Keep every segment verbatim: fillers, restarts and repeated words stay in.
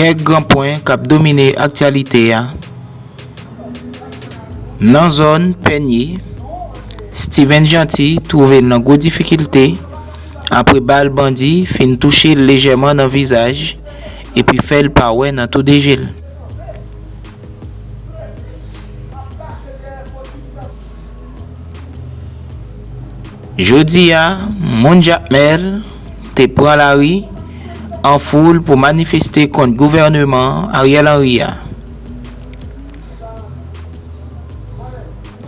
Kèk gran pwen k ap domine aktyalite a. Nan zòn Pènye, Steven Jeanty twouve l nan gwo difikilte apre bal bandi fin touche l lejèman nan vizaj epi fè l pa wè nan tou de je l. Jodi a, moun Jakmèl te pran lari an foul pou manifeste kont gouvèneman Ariel Henry a.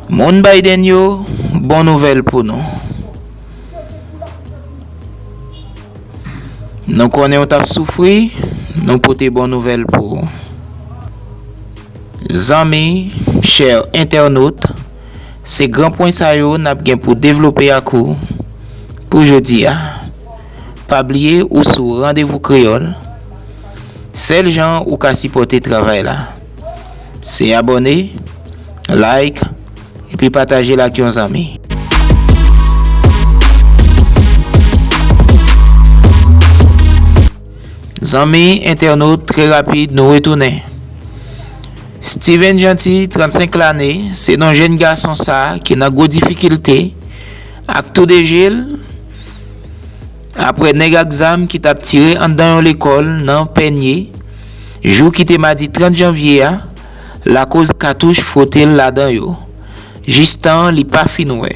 Moun Biden yo, bon nouvèl pou nou. Nou konnen w t ap soufri, nou pote bon nouvèl pou ou. Zanmi, chè entènot, se gran pwen sa yo n ap gen pou devlope ak ou pou jodi a. Pa bliye ou sou Randevou Kreyòl, sèl jan ou ka sipòte travay la, se abòne, like, epi pataje l ak yon zanmi. Zanmi entènot, trè rapid, nou retounen. Steven Jeanty, trannsenk lane, se non jèn gason sa a ki nan gwo difikilte ak tou de je l, apre nèg ak zam ki t ap tire anndan yon lekòl nan Pènye, jou ki te madi trant janvye a, lakoz katouch fwote l ladan yo, jistan li pa fin wè.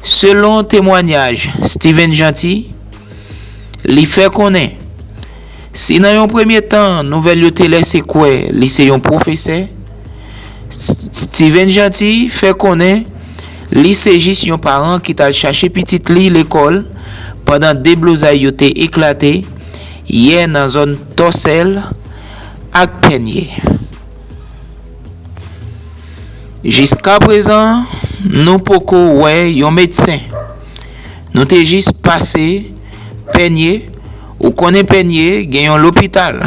Selon temwanyaj Steven Jeanty, li fè konnen, si nan yon premye tan nouvèl yo te lèse kwè li se yon pwofesè, S-, Steven Jeanty fè konnen li se jis yon paran ki t al chache pitit li lekòl pandan deblozay yo te eklate yè nan zòn Tòsèl ak Pènye. Jiskaprezan, nou poko wè yon medsen. Nou te jis pase Pènye, ou konnen Pènye gen yon lopital.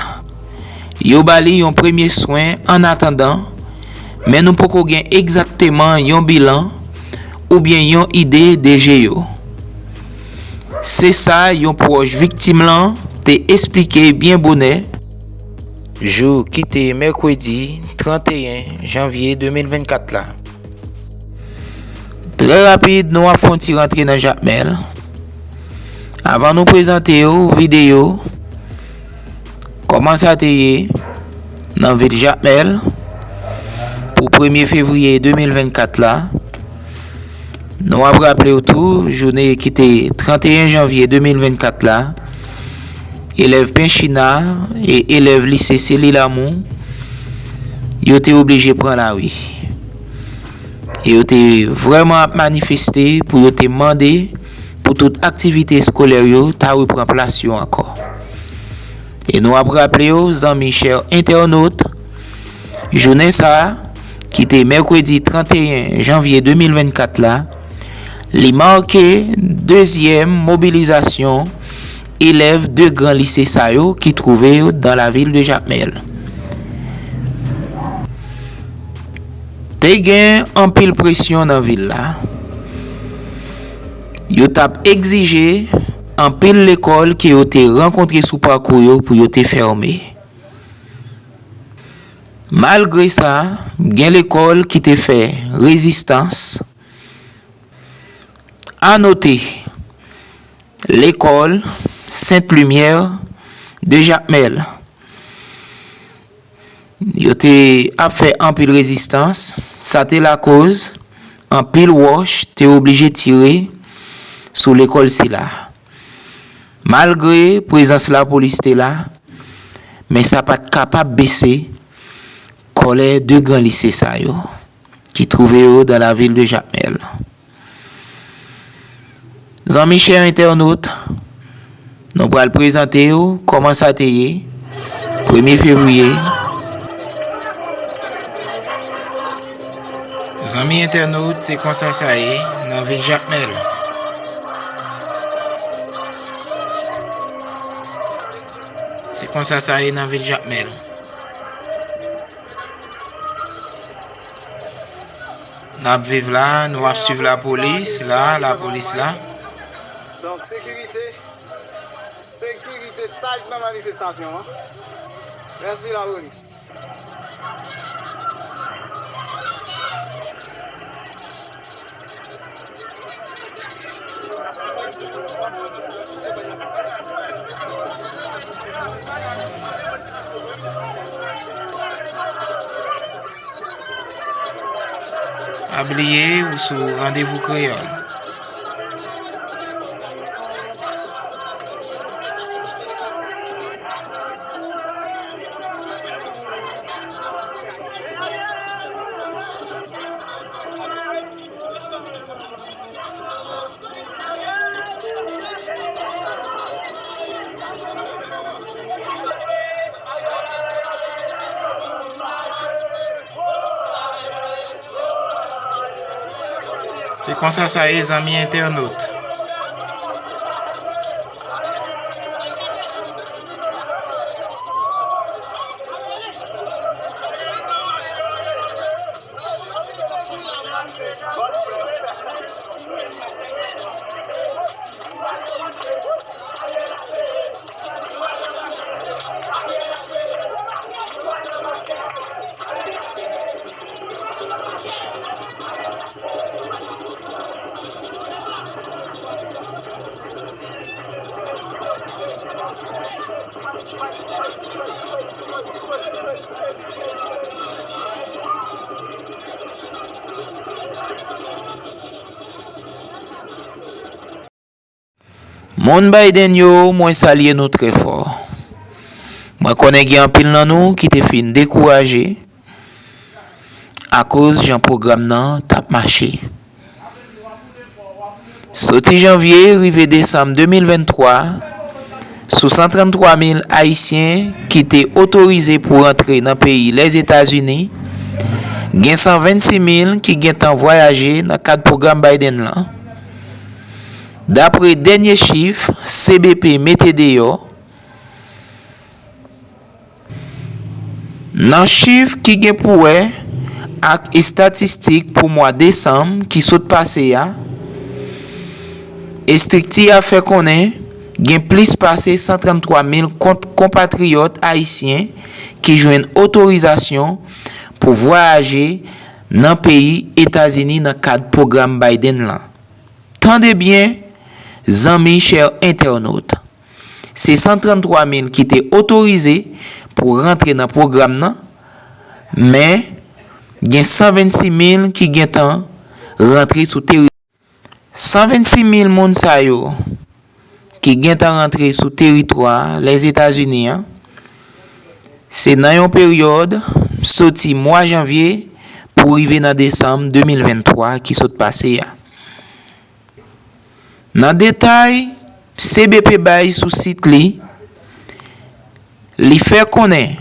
Yo ba li yon premye swen annatandan, men nou poko gen egzakteman yon bilan oubyen yon ide de je yo. Se sa yon pwòch viktim lan te esplike byen bonè, jou ki te mèkredi tranteyen janvye de mil vennkat la. Trè rapid, nou ap fè yon ti rantre nan Jakmèl. Avan nou prezante w videyo kòman sa te ye nan vil Jakmèl pou premye fevriye de mil vennkat la, nou ap raple w tou, jounen ki te tranteyen janvye de mil vennkat la, elèv Penchina e elèv lise Seli Lamou, yo te oblije pran lari. E yo te vrèman ap manifeste pou yo te mande pou tout aktivite eskolè yo ta repran plas yo ankò. E nou ap raple w, zanmi chè entènot, jounen sa a, ki te mèkredi tranteyen janvye de mil vennkat la, li make dezyèm mobilizasyon elèv de gran lise sa yo ki twouve yo dan lavil de Jakmèl. Te gen anpil presyon nan vil la. Yo t ap egzije anpil lekòl ke yo te rankontre sou pakou yo pou yo te fèmen. Malgre sa, gen lekòl ki te fè rezistans. A note, lekòl Sent Limyè de Jakmèl. Yo te ap fè anpil rezistans, sa te lakoz anpil wòch te oblije tire sou lekòl sila. Malgre prezans lapolis te la, men sa pa t kapab bese kòlè de gran lise sa yo ki twouve yo dan lavil de Jakmèl. Zanmi chè entènot, nou pral prezante w kòman sa te ye premye fevriye. Zanmi entènot, se konsa sa ye nan vil Jakmèl. Se konsa sa ye nan vil Jakmèl. N ap viv la, nou ap swiv lapolis la, lapolis la. Donk, sekirite, sekirite tight nan manifestasyon an. Mèsi lapolis. Pa bliye, ou sou Randevou Kreyòl. Se konsa sa ye, zanmi entènot. Moun Biden yo, mwen salye nou trè fò. Mwen konnen gen anpil nan nou ki te fin dekouraje akoz jan pwogram nan t ap mache. Soti janvye rive desanm de mil venntwa, sou san tranntwa mil Ayisyen ki te otorize pou rantre nan peyi Lèzetazini, gen san vennsis mil ki gentan vwayaje nan kad pwogram Biden lan. Dapre dènye chif C B P mete deyò, nan chif ki gen pou wè ak estatistik pou mwa desanm ki sot pase a, estrikti a fè konnen gen plis pase san tranntwa mil kont-, konpatriyòt ayisyen ki jwenn otorizasyon pou vwayaje nan peyi Etazini nan kad pwogram Biden lan. Tande byen, zanmi chè entènot. Se san tranntwa mil ki te otorize pou rantre nan pwogram nan, men gen san vennsis mil ki gentan rantre sou teri-, san vennsis mil moun sa yo ki gentan rantre sou teritwa Lèzetazini an, se nan yon peryòd soti mwa janvye pou rive nan desanm de mil venntwa ki sot pase a. Nan detay C B P bay sou sit li, li fè konnen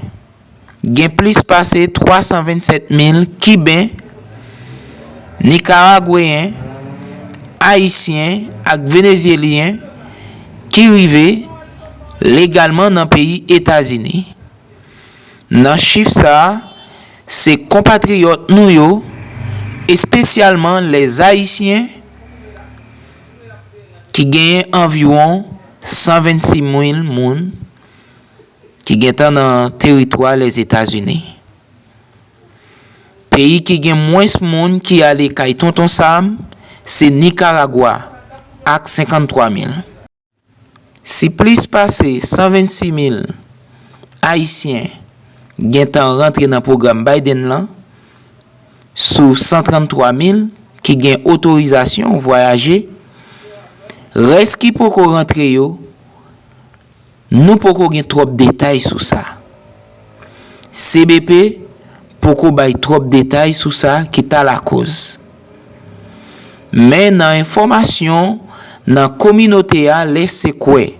gen plis pase twa san vennsèt mil Kiben, Nikaragweyen, Ayisyen ak Venezyelyen ki rive legalman nan peyi Etazini. Nan chif sa a, se konpatriyòt nou yo, espesyalman lèzayisyen, ki genyen anviwon san vennsis mil moun ki gentan nan teritwa Lèzetazini. Peyi ki gen mwens moun ki ale kay Tonton Sam, se Nikaragwa, ak senkanntwa mil. Si plis pase san vennsis mil Ayisyen gentan rantre nan pwogram Biden lan, sou san tranntwa mil ki gen otorizasyon vwayaje, rès ki poko rantre yo, nou poko gen twòp detay sou sa. C B P poko bay twòp detay sou sa ki ta lakòz. Men nan enfòmasyon nan kominote a lèse kwè,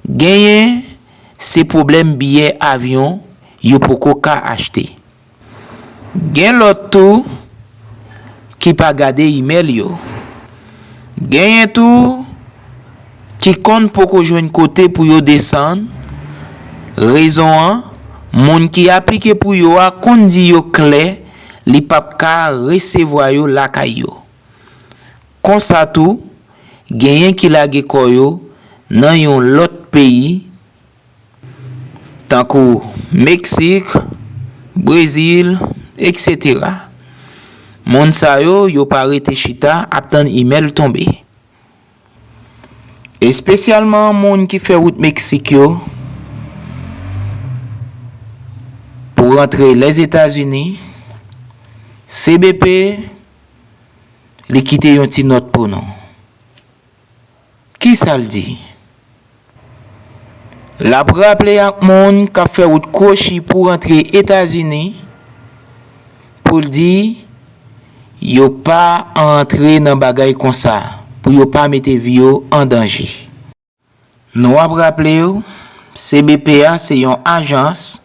genyen se pwoblèm biyè avyon yo poko ka achte. Gen lòt tou ki pa gade imèl yo. Genyen tou ki konn poko jwenn kote pou yo desann. Rezon an, moun ki aplike pou yo a konn di yo klè li p ap ka resevwa yo lakay yo. Konsa tou, genyen ki lage kò yo nan yon lòt peyi tankou Meksik, Brezil, etsetera. Moun sa yo, yo pa rete chita ap tann imèl tonbe. Espesyalman moun ki fè wout Meksik yo pou rantre Lèzetazini, C B P, li kite yon ti nòt pou nou. Kisa l di? L ap raple ak moun k ap fè wout kwochi pou rantre Etazini, pou l di yo pa antre nan bagay konsa, pou yo pa mete vi yo an danje. Nou ap raple w, C B P a se yon ajans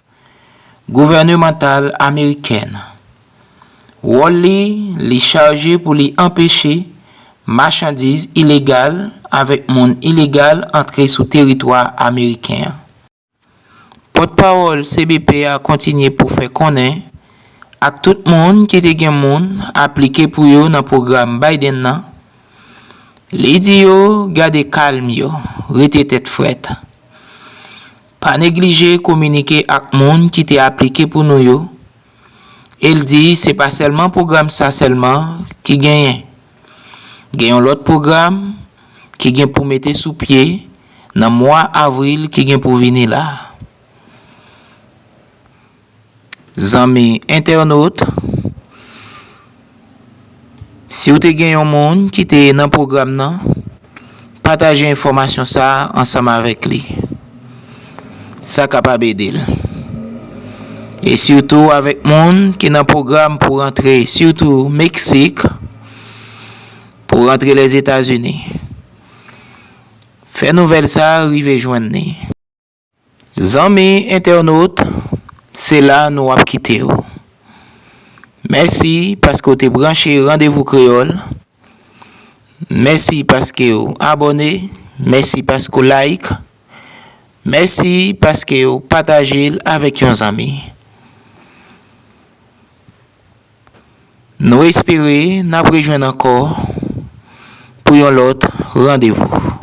gouvènemantal amerikèn. Wòl li, li chaje pou li anpeche machandiz ilegal avèk moun ilegal antre sou teritwa ameriken an. Pòtpawòl C B P a kontinye pou fè konnen ak tout moun ki te gen moun aplike pou yo nan pwogram Biden nan, li di yo gade kalm yo, rete tèt frèt. Pa neglije kominike ak moun ki te aplike pou nou yo, e l di se pa sèlman pwogram sa sèlman ki genyen. Gen yon lòt pwogram ki gen pou mete sou pye nan mwa avril ki gen pou vini la. Zanmi entènot, si w te gen yon moun ki te nan pwogram nan, pataje enfòmasyon sa a ansanm avèk li. Sa kapab ede l. E sitou avèk moun ki nan pwogram pou rantre, sitou Meksik, pou rantre Lèzetazini. Fè nouvèl sa a rive jwenn li. Zanmi entènot, se la nou ap kite w. Mèsi paske w te branche Randevou Kreyòl. Mèsi paske w abòne. Mèsi paske w like. Mèsi paske w pataje l avèk yon zanmi. Nou espere n ap rejwenn ankò pou yon lòt randevou.